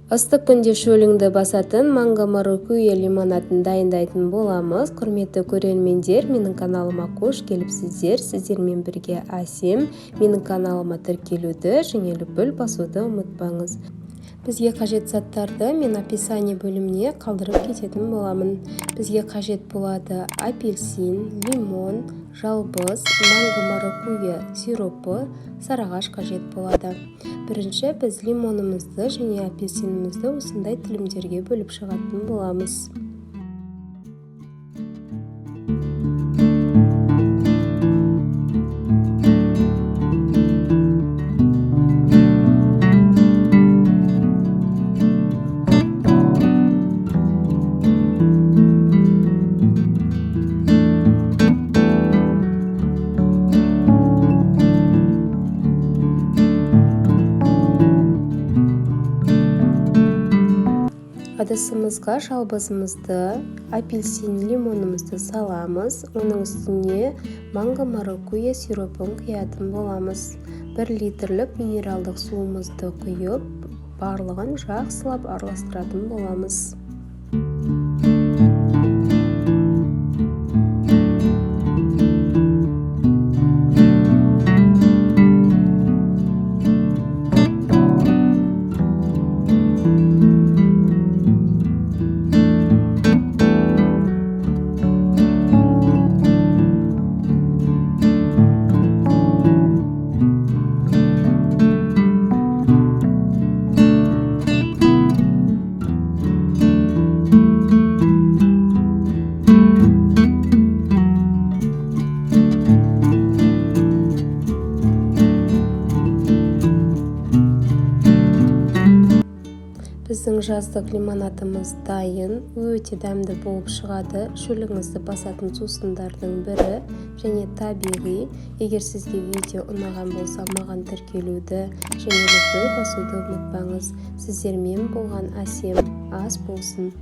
Ыстық күнде шөліңді басатын манго маракуйя лимонадын дайындайтын боламыз. Құрметті көрермендер, менің каналыма қош келіпсіздер. Сіздермен бірге Әсем. Менің каналыма тіркелуді және лүпіл басуды ұмытпаңыз. Бізге қажет заттарды мен описание бөліміне қалдырып кететін боламын. Бізге қажет болады апельсин, лимон, жалбыз, манго маракуйя сиропы, сарыағаш қажет болады. Бірінші біз лимонымызды және апельсинімізді осындай тілімдерге бөліп шығатын боламыз. Ыдысымызға жалбызымызды, апельсин, лимонымызды саламыз. Оның үстіне манго маракуйя сиропын құятын боламыз. 1 литрлік минералдық суымызды құйып, барлығын жақсылап араластыратын боламыз. Біздің жаздық лимонадымыз дайын, өте дәмді болып шығады. Шөліңізді басатын сусындардың бірі және табиғи. Егер сізге видео ұнаған болса, маған тіркелуді және лүпіл басуды ұмытпаңыз. Сіздермен болған Әсем. Ас болсын.